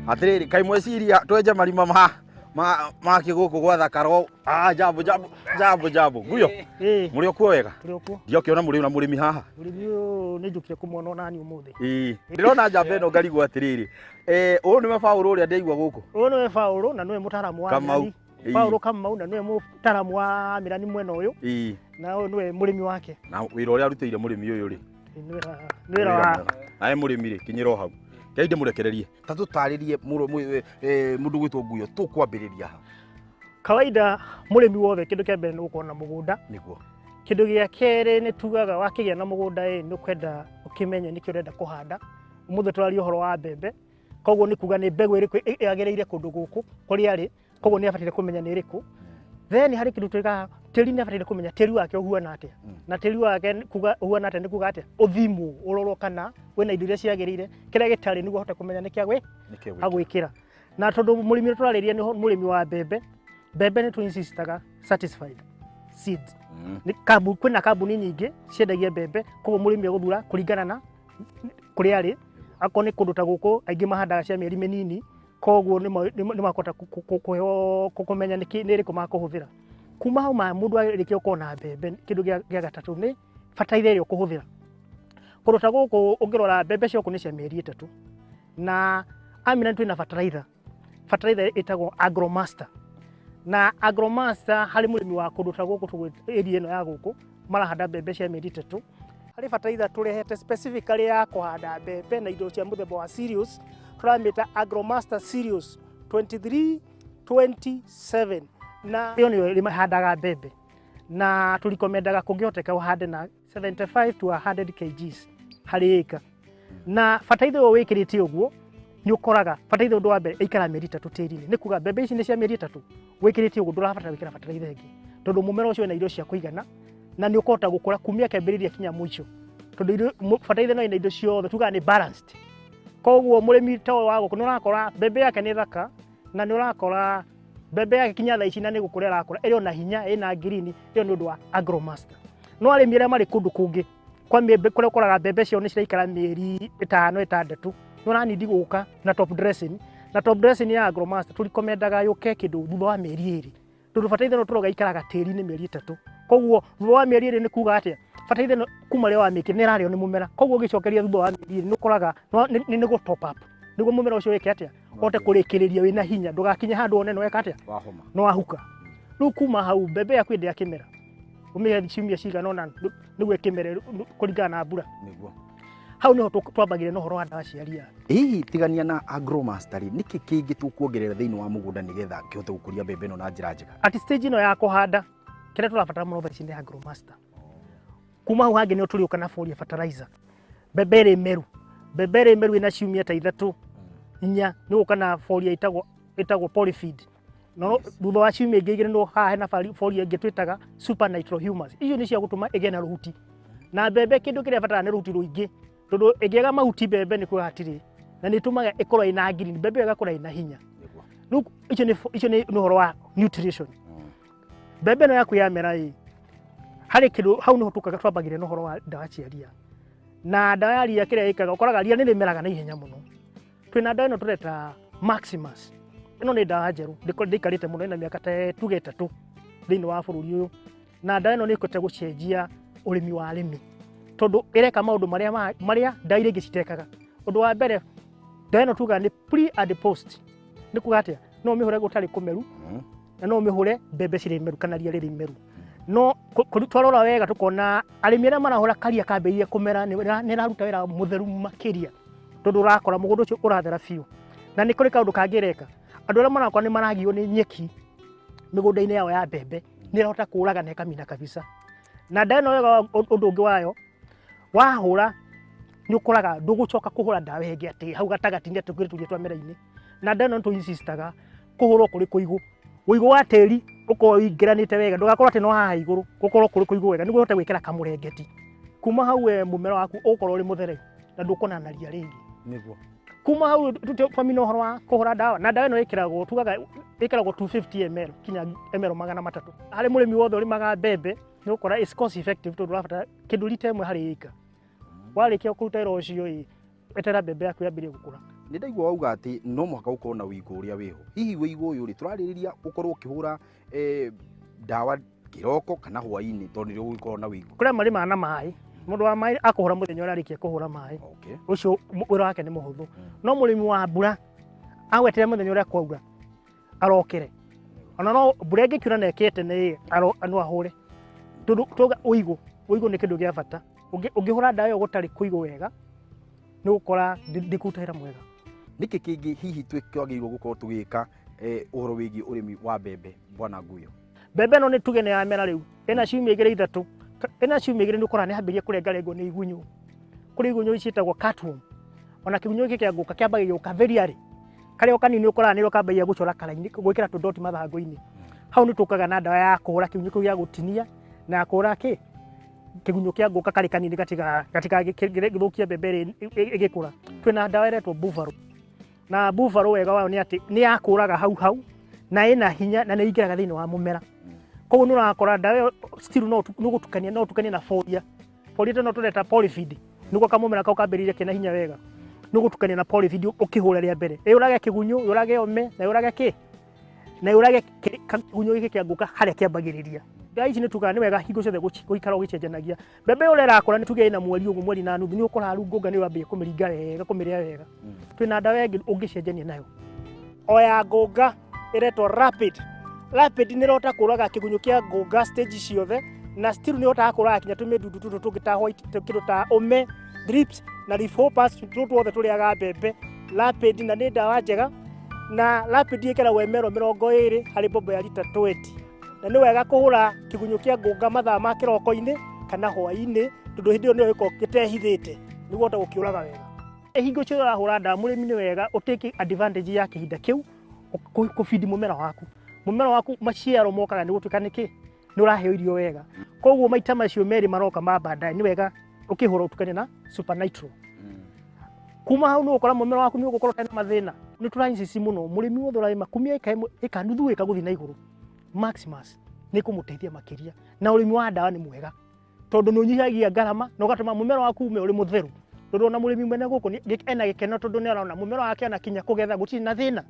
Atĩrĩrĩ, kaĩ mweciria twenje marima ma kĩgũkũ gwa thakaro? Ah, jambo jambo jambo jambo. Nguyo. Ĩĩ. Mũrĩ o kuo wega? Tũrĩ o kuo. Ndiokĩona mũrĩ na mũrĩmi haha. Mũrĩmi ũyũ nĩ njũkire kũmuona ona niĩ ũmũthĩ. Ĩĩ. Ndĩrona njamba ĩno ngarigwo atĩrĩrĩ. Eh, ũyũ nĩwe Paũlũ ũrĩa ndĩaigua gũkũ? Ũyũ nĩwe Paũlũ na nĩwe mũtaaramu wa Kamau. mĩrani. Ĩĩ. Paũlũ Kamau na nĩwe mũtaaramu wa mĩrani mwena ũyũ Ĩĩ. na ũyũ nĩwe mũrĩmi wake. Na wĩra ũrĩa arutĩire mũrĩmi ũyũ rĩ? Nĩ wĩra wa Nawe mũrĩmi rĩ, kinyĩra o hau. Ngai ndĩmũrekererie. Ta tũtarĩrie mũndũ gwĩtwo Nguyo tũkwambĩrĩria ha? Kawaida mũrĩmi wothe kĩndũ kĩa mbere nĩ gũkorwo na mũgũnda. Nĩguo. Kĩndũ gĩa kerĩ nĩ tugaga wakĩgĩa na mũgũnda ĩ nĩ ũkwenda ũkĩmenye nĩkĩ ũrenda kũhanda. Ũmũthĩ tũraria ũhoro wa mbembe, koguo nĩ kuga nĩ mbegũ ĩrĩkũ yagĩrĩire kũndũ gũkũ kũrĩa arĩ, koguo nĩ abataire kũmenya nĩ ĩrĩkũ. Then harĩ kĩndũ twĩkaga tĩri, nĩ abataire kũmenya tĩri wake ũhuana atĩa, na tĩri wake nĩ kuga ũhuana atĩa nĩ kuga atĩa, ũthimwo ũrorwo kana wĩna indo iria ciagĩrĩire, kĩrĩa gĩtarĩ nĩguo ahote kũmenya nĩkĩ Nĩkĩ gwĩkĩra. Agwĩkĩra. Na tondũ mũrĩmi ũrĩa tũrarĩria nĩ mũrĩmi wa mbembe, mbembe nĩ tũ-insistaga certified seeds. Kwĩna kambuni nyingĩ ciendagia mbembe, koguo mũrĩmi egũthura kũringana na kũrĩa arĩ. Akorwo nĩ kũndũ ta gũkũ aingĩ mahandaga cia mĩeri mĩnini, koguo nĩ makũhota kũheo kũmenya nĩ ĩrĩkũ makũhũthĩra. Kuma hau ma mũndũ arĩkia gũkorwo na mbembe, kĩndũ gĩa gatatũ nĩ bataraitha ĩrĩa ũkũhũthĩra. Kũndũ ta gũkũ ũngĩrora mbembe cia gũkũ nĩ cia mĩeri 3, na amina twĩna bataraitha, bataraitha ĩtagwo Agromaster. Na Agromaster harĩ mũrĩmi wa kũndũ ta gũkũ area ĩno ya gũkũ marahanda mbembe cia mĩeri 3, harĩ bataraitha tũrehete specifically ya kũhanda mbembe na indo cia mũthemba wa cereals, tũramĩta Agromaster Cereals 2327, na ĩyo nĩyo ĩhandaga mbembe, na tũrikomendaga kũngĩhoteka ũhande na 75 to 100 kgs harĩ ĩka. Na bataraitha ĩyo wĩkĩrĩte ũguo nĩ ũkoraga bataraitha ũndũ wa mbere ĩikara mĩeri 3 tĩri-inĩ, nĩ kuga mbembe ici nĩ cia mĩeri 3 wĩkĩrĩte ũguo ndũrabatara gwĩkĩra bataraitha ĩngĩ, tondũ mũmera ũcio wĩna irio cia kũigana na nĩ ũkũhota gũkũra kumia kĩambĩrĩria kinya mũico, tondũ bataraitha ĩno ĩna indo ciothe, tugaga nĩ balanced. Koguo mũrĩmi ta ũyũ wa gũkũ nĩ ũrakora mbembe yake nĩ thaka, na nĩ ũrakora mbembe yake kinya thaa ici na nĩ gũkũra ĩrakũra ĩrĩ ona hinya, ĩna green, ĩyo nĩ ũndũ wa Agromaster. No arĩmi arĩa marĩ kũndũ kũngĩ kwa mĩembe kũrĩa ũkoraga mbembe ciao nĩ ciraikara mĩeri 5 6, nĩ ũranindi gũka na top dressing, na top dressing ya Agromaster tũrikomendaga yũke kĩndũ thutha wa mĩeri 2, tondũ bataraitha ĩno tũroga ikaraga tĩri-inĩ mĩeri 3. Koguo thutha wa mĩeri 2 nĩ kuga atĩa, bataraitha ĩno kuma rĩrĩa wamĩkĩra nĩ ĩrarĩo nĩ mũmera, koguo ũgĩcokeria thutha wa mĩeri 2 nĩ ũkoraga nĩ gũ top up nĩguo mũmera ũcio wĩke atĩa, ũhote kũrĩkĩrĩria wĩna hinya, ndũgakinye handũ wone nĩ weka atĩa, Wahoma. Nĩ wahuka. Rĩu kuma hau mbembe yaku ĩndĩ ya kĩmera ũmĩhe ciumia cigana ũna nĩguo ĩkĩmere kũringana na mbura. Nĩguo. Hau nĩho twambagĩrĩria na ũhoro wa ndawa cia ria. Hihi tigania na Agromaster rĩ, nĩkĩ kĩngĩ tũkuongerera thĩinĩ wa mũgũnda nĩgetha kĩhote gũkũria mbembe ĩno na njĩra njega? At stage ĩno ya kũhanda, kĩrĩa tũrabatara mũno thaa ici nĩ Agromaster. Kuma hau hangĩ nĩho tũrĩũka na foliar fertilizer. Mbembe ĩrĩ meru, mbembe ĩrĩ meru ĩna ciumia ta 3 4, nĩ gũka na foliar ĩtagwo polyfeed. No thutha wa ciumia ingĩ 2 nĩ haha hena foliar ĩngĩ twĩtaga super nitrohumus. Icio nĩ cia gũtũma ĩgĩe na rũhuti. Na mbembe kĩndũ kĩrĩa ĩbataraga nĩ rũhuti rũingĩ, tondũ ĩngĩaga mahuti mbembe nĩ kuga hatirĩ, na nĩ ĩtũmaga ĩkorwo ĩna green, mbembe ĩyo ĩgakũra ĩna hinya. Rĩu icio nĩ ũhoro wa nutrition. Mbembe ĩno yaku yamera ĩ, harĩ kĩndũ hau nĩho tũkaga twambagĩrĩria na ũhoro wa ndawa cia ria. Na ndawa ya ria kĩrĩa ĩkaga, ũkoraga ria nĩ rĩmeraga na ihenya mũno. Twĩna ndawa ĩno tũreta Maximus. Ĩno nĩ ndawa njerũ, ndĩikarĩte mũno, ĩna mĩaka ta tuge 3 thĩinĩ wa bũrũri ũyũ. Na ndawa ĩno nĩ ĩkũte gũcenjia ũrĩmi wa arĩmi, tondũ ĩreka maũndũ marĩa ndawa iria ingĩ citekaga. Ũndũ wa mbere, ndawa ĩno tugaga nĩ pre and post. Nĩ kuga atĩa? No ũmĩhũre gũtarĩ kũmeru, na no ũmĩhũre mbembe cirĩ meru kana ria rĩrĩ meru. No twarora wega tũkona arĩmi arĩa marahũra karia kambĩrĩria kũmera nĩ ĩraruta wĩra mũtheru makĩria, tondũ ũrakora mũgũnda ũcio ũrathera biũ. Na nĩ kũrĩ kaũndũ kangĩ ĩreka, andũ arĩa marakora nĩ maragio nĩ nyeki mĩgũnda-inĩ yao ya mbembe, nĩ ĩrahota kũraga na ĩkamina kabisa. Na ndawa ĩno wega ũndũ ũngĩ wayo, wahũra nĩ ũkoraga ndũgũcoka kũhũra ndawa ĩngĩ atĩ hau gatagatĩ-inĩ atĩ kwĩ tũria twa mĩra-inĩ. Na ndawa ĩno nĩ tũ-insistaga kũhũrwo kũrĩ kũigũ, ũigũ wa tĩri ũkorwo ũingĩranĩte wega, ndũgakorwo atĩ no haha igũrũ, gũkorwo kũrĩ kũigũ wega nĩguo ũhote gwĩkĩra kamũrengeti. Kuma hau we mũmera waku ũgũkorwo ũrĩ mũthereru na ndũkuonana na ria rĩngĩ. Nĩguo. Kuma hau twamina ũhoro wa kũhũra ndawa, na ndawa ĩno ĩkĩragwo, tugaga ĩkĩragwo 250 ml kinya ml 300. Harĩ mũrĩmi wothe ũrĩmaga mbembe nĩ ũgũkora it's cost effective, tondũ ũrabatara kĩndũ rita ĩmwe harĩ ĩka. Warĩkia kũruta wĩra ũcio ĩ, eterera mbembe yaku yambĩrĩrie gũkũra. Nĩ ndaigua wauga atĩ no mũhaka ũkorwo na ũigũ ũrĩa wĩho. Hihi ũigũ ũyũ rĩ, tũrarĩrĩria ũkorwo ũkĩhũra ndawa kĩroko kana hwaĩ-inĩ, tondũ nĩrĩo gũgĩkorwo na ũigũ? Kũrĩa marĩmaga na maĩ, mũndũ wa maĩ akũhũra mũthenya ũrĩa arĩkia kũhũra maĩ, ũcio wĩra wake nĩ mũhũthũ. No mũrĩmi wa mbura agweterera mũthenya ũrĩa kwaura arokere, ona no mbura ĩngĩkiura na ĩkĩte nĩ no ahũre, tondũ tuauga ũigũ, ũigũ nĩ kĩndũ gĩa bata. Ũngĩhũra ndawa ĩyo gũtarĩ kũigũ wega, nĩ ũgũkora ndĩkũruta wĩra mwega. Nĩkĩ kĩngĩ hihi twagĩrĩirwo gũkorwo tũgĩka ũhoro wĩgiĩ ũrĩmi wa mbembe, Bwana Nguyo? Mbembe ĩno nĩ tuge nĩ yamera rĩu, ĩna ciumia igĩrĩ ithatũ, ĩna ciumia igĩrĩ nĩ ũkoraga nĩ yambĩrĩria kũrengarengwo nĩ igunyũ. Kũrĩ igunyũ ciĩtagwo cutworm, ona kĩgunyũ gĩkĩ kĩa ngũka kĩambagia gũka very early. Karĩa o kanini ũkoraga nĩrĩo kambagia gũcora karaini, gwĩkĩra tũdoti mathangũ-inĩ. Hau nĩ tũkaga na ndawa ya kũhũra kĩgunyũ kĩu gĩa gũtinia na ya kũhũra kĩ kĩgunyũ kĩa ngũka karĩ kanini gatigagĩthũkie mbembe ĩrĩa ĩgĩkũra. Twĩna ndawa ĩretwo Buffalo, na Buffalo wega wayo nĩ atĩ nĩ ya kũraga hau hau na ĩna hinya na nĩ ĩingĩraga thĩinĩ wa mũmera. Koguo nĩ ũrakora ndawa ĩyo still no ũtukanie, no ũtukanie na foliar. Foliar ĩno tũreta polyfeed, nĩguo kamũmera kau kambĩrĩrie kena hinya wega. Nĩ ũgũtukania na polyfeed ũkĩhũra rĩa mbere, ĩũrage kĩgunyũ, ĩũrage ome na ĩũrage kĩ, na ĩũrage kĩgunyũ gĩkĩ kĩa ngũka harĩa kĩambagĩrĩria. Ndawa ici nĩ tugaga nĩ wega hingo ciothe gũikara ũgĩcenjanagia. Mbembe ĩyo ũrĩa ĩrakũra nĩ tuge ĩna mweri ũguo, mweri na nuthu, nĩ ũkoraga rĩu ngũnga nĩ wambia kũmĩringa wega, kũmĩrĩa wega. Twĩna ndawa ĩngĩ ũngĩcenjania nayo. O ya ngũnga ĩretwo Rapid. Rapid nĩ ĩrahota kũraga kĩgunyũ kĩa ngũnga stage ciothe, na still nĩ ĩhotaga kũraga kinya tũmĩndundu tũtũ tũngĩ ta white, kĩndũ ta ũme, thrips na leaf hoppers, tũtũ tuothe tũrĩaga mbembe. Rapid na nĩ ndawa njega, na Rapid ĩkĩragwo ml 20 harĩ mbombo ya rita 20. Na nĩ wega kũhũra kĩgunyũ kĩa ngũnga mathaa ma kĩroko-inĩ kana hwaĩ-inĩ, tondũ hĩndĩ ĩyo nĩyo gĩkoragwo gĩtehithĩte, nĩguo ũhote gũkĩũraga wega. Hingo ciothe ũrahũra ndawa mũrĩmi nĩ wega ũtake advantage ya kĩhinda kĩu kũbindi mũmera waku. Mũmera waku maciaro mokaga nĩ gũtuĩka nĩkĩ nĩ ũraheo irio wega. Koguo maita macio merĩ maroka ma baadaye nĩ wega ũkĩhũra ũtukanie na super nitro. Kuma hau nĩ ũgũkora mũmera waku nĩ ũgũkorwo ũtarĩ na mathĩna. Nĩ tũra insist mũno mũrĩmi wothe ũrarĩma kumia ĩka ĩmwe ĩka nuthu ĩka gũthiĩ na igũrũ, Maximus nĩ ĩkũmũteithia makĩria. Na ũrĩmi wa ndawa nĩ mwega tondũ nĩ ũnyihagia ngarama na ũgatũma mũmera waku ume ũrĩ mũtheru. Tondũ ona mũrĩmi mwene gũkũ ena gĩkeno tondũ nĩ arona mũmera wake ona kinya kũgetha gũtirĩ na thĩna,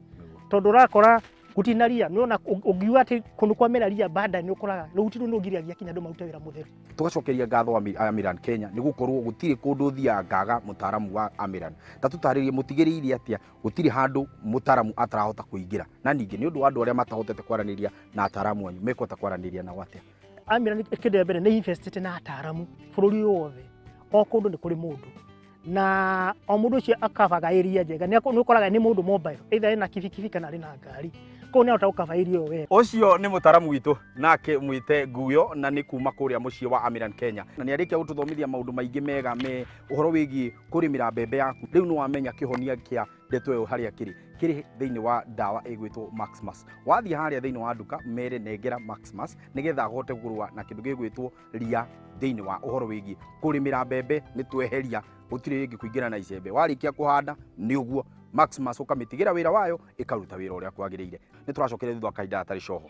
tondũ ũrakora gũtirĩ na ria. Nĩ ona ũngiuga atĩ kũndũ kwamera ria baadaye nĩ ũkoraga rũhuti rũu nĩ rũgiragia kinya andũ marute wĩra mũtheru. Tũgacokeria ngatho Amiran Kenya nĩ gũkorwo gũtirĩ kũndũ ũthiaga ngaga mũtaaramu wa Amiran. Ta tũtarĩrie mũtigĩrĩire atĩa gũtirĩ handũ mũtaaramu atarahota kũingĩra, na ningĩ nĩ ũndũ wa andũ arĩa matahotete kwaranĩria na ataaramu anyu mekũhota kwaranĩria nao atĩa? Amiran kĩndũ kĩa mbere nĩ investĩte na ataaramu bũrũri ũyũ wothe, o kũndũ nĩ kũrĩ mũndũ, na o mũndũ ũcio akabaga area njega. Nĩ ũkoraga nĩ mũndũ mobile, either ena kibikibi kana arĩ na ngari, koguo nĩ arahota gũkaba area ĩyo wega. Ũcio nĩ mũtaaramu witũ nake mwĩte Nguyo, na nĩ kuma kũrĩa mũciĩ wa Amiran Kenya, na nĩ arĩkia gũtũthomithia maũndũ maingĩ mega me ũhoro wĩgiĩ kũrĩmĩra mbembe yaku. Rĩu nĩ wamenya kĩhonia kĩa ndeto ĩyo harĩa kĩrĩ, kĩrĩ thĩinĩ wa ndawa ĩgwĩtwo Maximus. Wathiĩ harĩa thĩinĩ wa nduka mere nengera Maximus nĩgetha ahote kũrũa na kĩndũ gĩgwĩtwo ria thĩinĩ wa ũhoro wĩgiĩ kũrĩmĩra mbembe. Nĩ tweheria gũtirĩ rĩngĩ kũingĩra na icembe, warĩkia kũhanda nĩ ũguo Maximus ũkamĩtigĩra wĩra wayo ĩkaruta wĩra ũrĩa kwagĩrĩire. Nĩ tũracokeria thutha wa kahinda gatarĩ coho.